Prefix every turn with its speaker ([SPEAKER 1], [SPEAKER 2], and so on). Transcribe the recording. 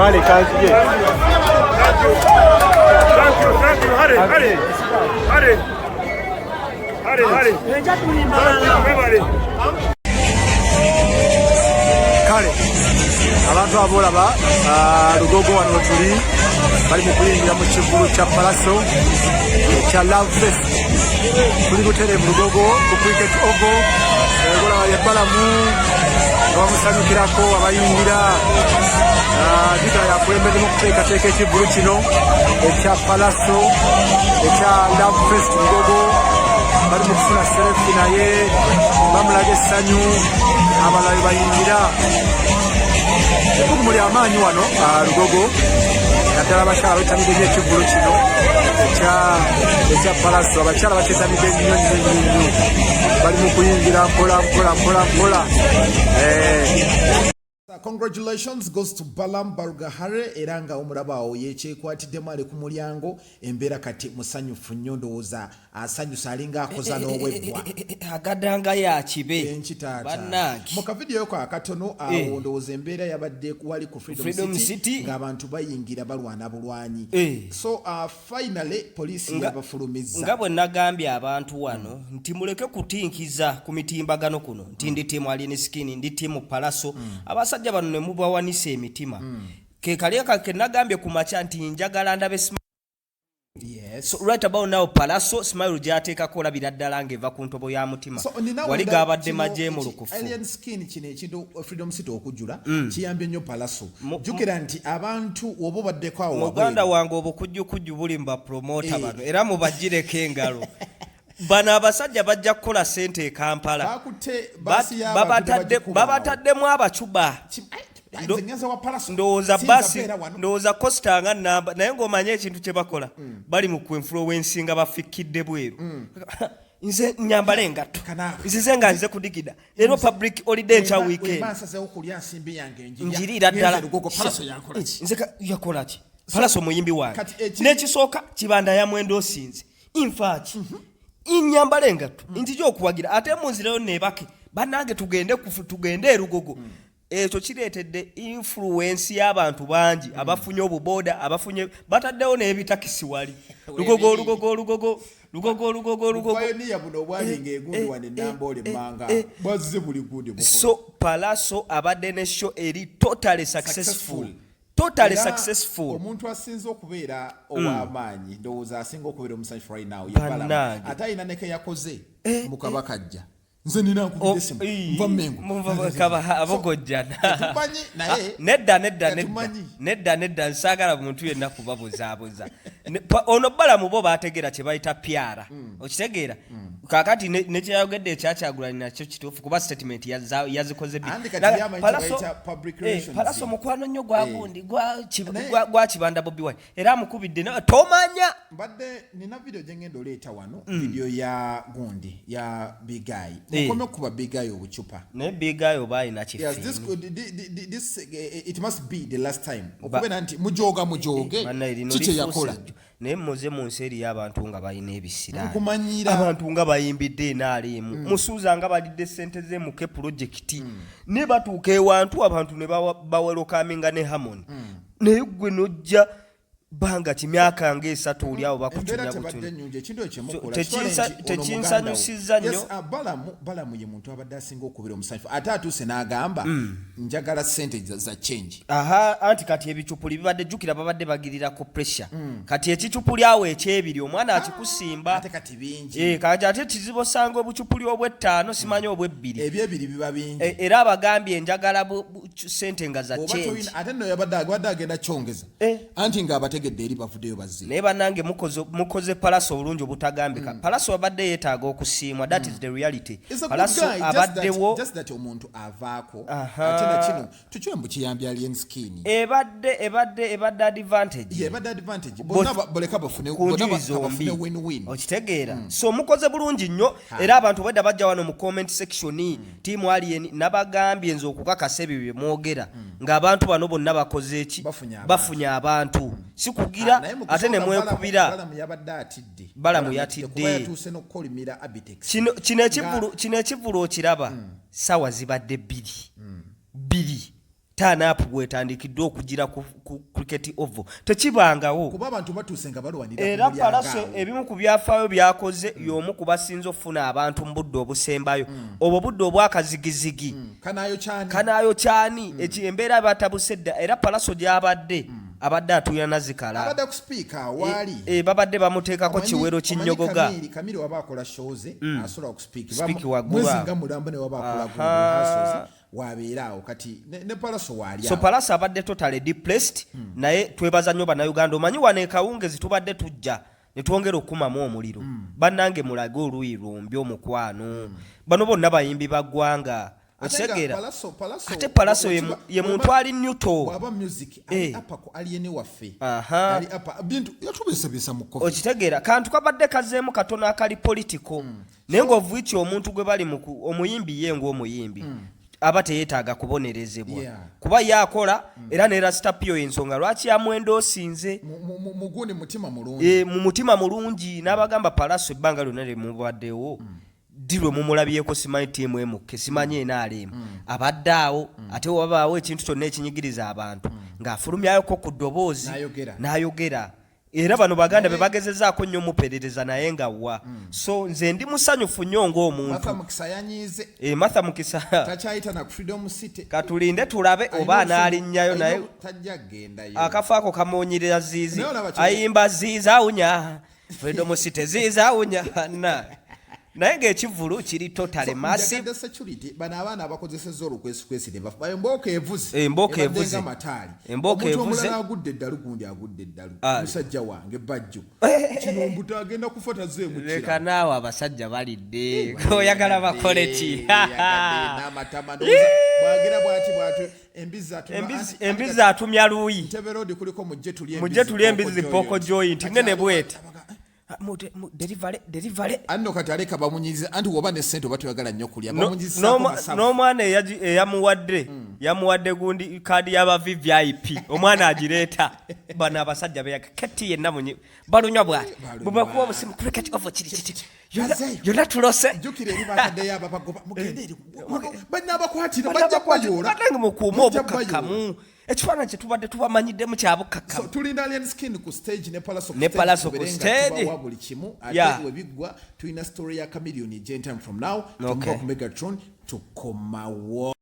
[SPEAKER 1] Kale kanzije.
[SPEAKER 2] Thank you. Thank you. Thank you. Hurry, hurry. Hurry. Hurry, hurry. Thank you, everybody.
[SPEAKER 1] Kale abantu abo olaba, Lugogo wano wetuli, bali mu kuyingira mu kivvulu kya Pallaso ekya Love Fest. Tuli butereevu Lugogo ku Cricket Oval. Olaba ye Balamu nga bamusanyukirako abayingira. Jukira yakulembeddemu okuteekateeka ekivvulu kino ekya Pallaso ekya Love Fest Lugogo. Bali mu kufuna selfie naye, bamulaga essanyu, abalala bwe bayingira. Ebbugumu lya maanyi wano, Lugogo, naddala abakyala betanidde nnyo ekivvulu kino ekya Pallaso. Abakyala bakyetanidde nnyo nnyo nnyo nnyo. Bali mu kuyingira mpola mpola mpola mpola.
[SPEAKER 3] Congratulations goes to Balam Barugahare, era nga omulaba awo yekyekwatiddemu, ali ku mulyango. Embeera kati musanyufu nnyo, ndowooza asanyusa, alinga akoza n'obweggwa.
[SPEAKER 4] Agadanga yakibe.
[SPEAKER 3] Enkitaata.
[SPEAKER 4] Bannange.
[SPEAKER 3] Mu kavidiyo ko akatono awo, ndowooza embeera yabadde wali ku Freedom,
[SPEAKER 4] Freedom
[SPEAKER 3] City,
[SPEAKER 4] City.
[SPEAKER 3] ng'abantu bayingira balwana bulwanyi. So finally poliisi yabafulumizza.
[SPEAKER 4] Nga bwe nagambye abantu wano nti muleke kutinkiza ku mitimbagano kuno nti ndi team Alien Skin, ndi team Pallaso. Abasajja bano ne mubawanisa emitima. Ke kali ke nagambye ku makya nti njagala ndabe So right about now, Pallaso smile gy'ateekako olabira ddala ng'eva ku ntobo ya mutima.
[SPEAKER 3] So, nina
[SPEAKER 4] wali
[SPEAKER 3] wenda
[SPEAKER 4] gabadde
[SPEAKER 3] kino
[SPEAKER 4] majeemulukufu.
[SPEAKER 3] Alien Skin, kino ekintu, Freedom City okujjula kiyambye nnyo Pallaso. Jjukira nti abantu oba obaddeko awo
[SPEAKER 4] Muganda
[SPEAKER 3] wabweru.
[SPEAKER 4] wange, obukujjukujju buli mu bapromota bano, era mubagireko engalo. Bano abasajja bajja kukola sente e Kampala.
[SPEAKER 3] Bakutte baasi y'abantu ne bagikuba awo.
[SPEAKER 4] Babataddemu abacuba.
[SPEAKER 3] Ai, nze ngenze wa Pallaso.
[SPEAKER 4] Ndowooza
[SPEAKER 3] Siyinza
[SPEAKER 4] basi
[SPEAKER 3] kubeera wano.
[SPEAKER 4] Ndowooza coaster nga namba, naye ng'omanye ekintu kye bakola, bali mu kuinfluencinga bafikkidde bweru. Nze nyambala engatto,
[SPEAKER 3] Kanaawe.
[SPEAKER 4] nzize nga nze kudigida leero, public holiday, nkya weekend.
[SPEAKER 3] Wemba nsazeewo kulya nsimbi yange njirya.
[SPEAKER 4] Njiriira ddala.
[SPEAKER 3] Ngenze Lugogo, Pallaso yankola ki?
[SPEAKER 4] Nze yakola ki Pallaso muyimbi wange?
[SPEAKER 3] Kati
[SPEAKER 4] N'ekisooka, Kibanda yamwendoosinze infaaki inyambala engatto, nzija okuwagira, ate munzireyo neebake. Bannange, tugende tugende erugogo. Ekyo kireetedde influence y'abantu bangi abafunye obubooda, abafunye, bataddewo n'ebitakisi wali Lugogo, Lugogo, Lugogo, Lugogo, Lugogo, Lugogo.
[SPEAKER 3] Bupayoniya buno obwalinga egundi wano enamboole emmanga bwazze buli gundi bukola.
[SPEAKER 4] So Pallaso abadde ne show eri totally successful.
[SPEAKER 3] Successful.
[SPEAKER 4] Totally
[SPEAKER 3] Era
[SPEAKER 4] successful.
[SPEAKER 3] Omuntu asinze okubeera ow'amaanyi, ndowooza asinga okubeera omusanyufu right now ye Balamu.
[SPEAKER 4] Bannange.
[SPEAKER 3] Ate alina neke yakoze mu Kabaka ajja, nze nina nkubidde essimu, nva Mengo.
[SPEAKER 4] Abogojjana.
[SPEAKER 3] Tetumanyi naye.
[SPEAKER 4] Nedda, nedda, nedda.
[SPEAKER 3] Tetumanyi.
[SPEAKER 4] Nedda, nedda, nsaagala muntu yenna kubabuzaabuza. Ono Balamu bo bategeera kye bayita pyara, okitegeera? Kakati nekyayogedde ekyakyagulani nakyo kituufu, kuba statement yazikoze
[SPEAKER 3] Anti kati yamanyi kye bayita public relations.
[SPEAKER 4] Pallaso mukwano nnyo gwa gundi
[SPEAKER 3] Naye-
[SPEAKER 4] gwa Kibanda Bobi Wine, era amukubidde tomanya.
[SPEAKER 3] Mbadde nina video gye ngenda oleeta wano, video ya gundi ya Big Eye. Mukome okuba Big Eye obucupa.
[SPEAKER 4] Naye Big Eye oba alina
[SPEAKER 3] Yes,
[SPEAKER 4] kifiini.
[SPEAKER 3] this, it must be the last time okubeera nti mujooga mujooge.
[SPEAKER 4] Bannaye, lino
[SPEAKER 3] Ki kye
[SPEAKER 4] lifuuse
[SPEAKER 3] yakola?
[SPEAKER 4] jjo. Naye muze mu nsi eriyo abantu nga balina ebisiraani,
[SPEAKER 3] Nkumanyira.
[SPEAKER 4] abantu nga bayimbidde enaalimu musuuza nga balidde sente zemuke pulojekiti, ne batuuka ewantu abantu ne bawelcominga ne harmony. Naye gwe nojja banga kimyaka nga 3 oli awo
[SPEAKER 3] Embeera
[SPEAKER 4] bakucunya
[SPEAKER 3] tebadde
[SPEAKER 4] bucunya.
[SPEAKER 3] nnungi. Ekintu ekyo kyemukola kitwale nti ono
[SPEAKER 4] Tekinsanyusizza
[SPEAKER 3] muganda wo.
[SPEAKER 4] nnyo.
[SPEAKER 3] Yes, Balamu ye muntu abadde asinga okubeera omusanyufu, ate atuuse n'agamba njagala sente za change.
[SPEAKER 4] Aha, anti kati ebicupuli bibadde, jjukira babadde bagirirako pressure. Kati ekicupuli awo ekyebiri omwana akikusimba.
[SPEAKER 3] Ate kati bingi.
[SPEAKER 4] Eh, kati ate kizibu osanga obucupuli obw'ettaano, simanyi obw'ebbiri.
[SPEAKER 3] Ebyebiri biba bingi.
[SPEAKER 4] Era abagambye njagala sente nga za
[SPEAKER 3] Bw'oba
[SPEAKER 4] change.
[SPEAKER 3] Ate nno yabadde abadde agenda kyongeza, anti ng'abategedde eri bavuddeyo bazze.
[SPEAKER 4] Naye bannange, mukoze Pallaso obulungi obutagambika. Pallaso abadde yeetaaga okusiimwa, that is the reality.
[SPEAKER 3] Is a good
[SPEAKER 4] Pallaso
[SPEAKER 3] guy,
[SPEAKER 4] abaddewo.
[SPEAKER 3] Just that omuntu avaako.
[SPEAKER 4] Aha.
[SPEAKER 3] Ate nakino tukiwe mbu kiyambye Alien Skin.
[SPEAKER 4] Ebadde advantage.
[SPEAKER 3] Yeah, ebadde advantage. Bonna boleka bafune
[SPEAKER 4] ku
[SPEAKER 3] bonna
[SPEAKER 4] njuyi
[SPEAKER 3] bafune
[SPEAKER 4] zombi.
[SPEAKER 3] win-win.
[SPEAKER 4] Okitegeera? So mukoze bulungi nnyo, era abantu obwedda bajja wano mu comment section, team Alien. Nabagambye nze okukakasa ebyo bye mwogera ng'abantu bano bonna bakoze eki?
[SPEAKER 3] Bafunye abantu.
[SPEAKER 4] Bafunye abantu, si kugira
[SPEAKER 3] Ah, naye mu
[SPEAKER 4] ate ne
[SPEAKER 3] kusooka
[SPEAKER 4] mwekubira.
[SPEAKER 3] Balamu yabadde atidde.
[SPEAKER 4] Balamu yatidde.
[SPEAKER 3] Kuba yatuuse n'okukolimira Abitex.
[SPEAKER 4] Kino ekivulu okiraba, sawa zibadde 2:00. Turn up bwetandikidde okugira ku, ku Cricket Oval tekibangawo.
[SPEAKER 3] Kuba abantu batuuse nga balwanira
[SPEAKER 4] Era
[SPEAKER 3] ku mulyango
[SPEAKER 4] Pallaso
[SPEAKER 3] awo.
[SPEAKER 4] ebimu ku byafaayo byakoze y'omu ku basinze okufuna abantu mu budde obusembayo. Obwo budde obwakazigizigi.
[SPEAKER 3] Kanaayo kyani?
[SPEAKER 4] Kanaayo kyani? Eki embeera batabuse dda era Pallaso gy'abadde abadde atuuyana zikala.
[SPEAKER 3] Abadde ku sipiika waali.
[SPEAKER 4] Babadde bamuteekako
[SPEAKER 3] Omanyi-
[SPEAKER 4] kiwero
[SPEAKER 3] omanyi
[SPEAKER 4] kinnyogoga.
[SPEAKER 3] Kamiri, Kamiri waba akola shows asobola ku speak.
[SPEAKER 4] Speak waggulu
[SPEAKER 3] Mwezi
[SPEAKER 4] awo.
[SPEAKER 3] nga mulamba ne waba akola
[SPEAKER 4] Aha.
[SPEAKER 3] rehearsals wabeera awo kati ne, ne Pallaso waali
[SPEAKER 4] So
[SPEAKER 3] awo.
[SPEAKER 4] Pallaso abadde totally depressed naye twebaza nnyo Bannayuganda. Omanyi wano e Kawungezi tubadde tujja ne twongera okukumamu omuliro. Bannange mulage oluuyi lwombi omukwano. Bano bonna bayimbi ba ggwanga.
[SPEAKER 3] Ate nga
[SPEAKER 4] Okitegeera?
[SPEAKER 3] Pallaso
[SPEAKER 4] Ate Pallaso ye muntu ali neutral.
[SPEAKER 3] Bw'aba music ali apa ku alien waffe. Ali apa bintu yatubeesabisa mu coffee.
[SPEAKER 4] Okitegeera? Kantu kabadde kazeemu katono akali political. Naye ng'ovuiki omuntu gwe bali mu omuyimbi ye ng'omuyimbi aba teyeetaaga kubonerezebwa. Kuba ye akola era ne Rasta Pio ensonga lwaki yamwendoosinze.
[SPEAKER 3] Mugundi mutima mulungi.
[SPEAKER 4] Mu mutima mulungi n'abagamba Pallaso ebbanga lyonna lye mubaddewo ddi lwe mumulabyeko simanyi ttiimu emukke simanyi NRM abadde awo ate wabaawo ekintu kyonna ekinyigiriza abantu ng'afulumyayoko ku ddoboozi
[SPEAKER 3] N'ayogera.
[SPEAKER 4] n'ayogera. Era bano baganda be bagezezaako nnyo muperereza naye nga wa so nze ndi musanyufu nnyo ng'omuntu.
[SPEAKER 3] Martha Mukisa yanyiize.
[SPEAKER 4] Martha Mukisa
[SPEAKER 3] takyayita na Freedom City.
[SPEAKER 4] Katulinde tulabe oba anaalinnyayo naye
[SPEAKER 3] tajja kgendayo.
[SPEAKER 4] Akafo ako kamuwunyirira ziizi.
[SPEAKER 3] Naye olaba
[SPEAKER 4] Ayimba ziizi awunya Freedom City ziizi awunya na naye ng'ekivvulu kiri totally massive.
[SPEAKER 3] Njagadde security bano abaana abakozesezza olukwesikwesi ne bafa embooko evuze.
[SPEAKER 4] Embooko
[SPEAKER 3] Ebadde
[SPEAKER 4] evuze.
[SPEAKER 3] nga mataali.
[SPEAKER 4] Embooko
[SPEAKER 3] Omuntu
[SPEAKER 4] evuze.
[SPEAKER 3] omulala agudde eddalu gundi agudde eddalu.
[SPEAKER 4] Ah.
[SPEAKER 3] Musajja wange bajjo kino mbuto agenda kufa tazeemu
[SPEAKER 4] Leka
[SPEAKER 3] kirala.
[SPEAKER 4] naawe abasajja balidde oyagala bakole ki?
[SPEAKER 3] N'amatama ndowooza bwagera bwati bwati embizzi atumya
[SPEAKER 4] Embizzi atumya luuyi.
[SPEAKER 3] Ntebe Road kuliko mujje tulye
[SPEAKER 4] Mujje tulye embizzi poko joint
[SPEAKER 3] Kati
[SPEAKER 4] nene bweti.
[SPEAKER 3] Abaga,
[SPEAKER 4] Delivery, delivery.
[SPEAKER 3] Anno kati aleka bamunyiza anti woba ne ssente oba toyagala nnyo kulya bamunyizaako masavu.
[SPEAKER 4] N'omwana eyamuwadde yamuwadde gundi kaadi y'aba VVIP omwana agireeta bano abasajja beyaga keti yenna munyi balunywa bwati
[SPEAKER 3] Balunywa.
[SPEAKER 4] bwebakuwa obusimu Cricket Oval kiri kiti yonna
[SPEAKER 3] Bazeeyo.
[SPEAKER 4] yonna tulose.
[SPEAKER 3] Jjukira eri bataddeyo ababagoba mugende eri bannabakwatira bajja bayoola.
[SPEAKER 4] Bannange mukuume
[SPEAKER 3] Bajja
[SPEAKER 4] obukkakkamu
[SPEAKER 3] bayoola.
[SPEAKER 4] Ekifaananyi kye tubadde tubamanyiddemu kya bukkakkamu.
[SPEAKER 3] So tulinda Alien Skin ku stage ne Pallaso ku
[SPEAKER 4] Ne
[SPEAKER 3] stage
[SPEAKER 4] Pallaso ku
[SPEAKER 3] tubeere nga
[SPEAKER 4] stage.
[SPEAKER 3] tubawa buli kimu ate we biggwa tulina story ya Chameleone egya time from now. Tumuva ku Megatron tukomawo.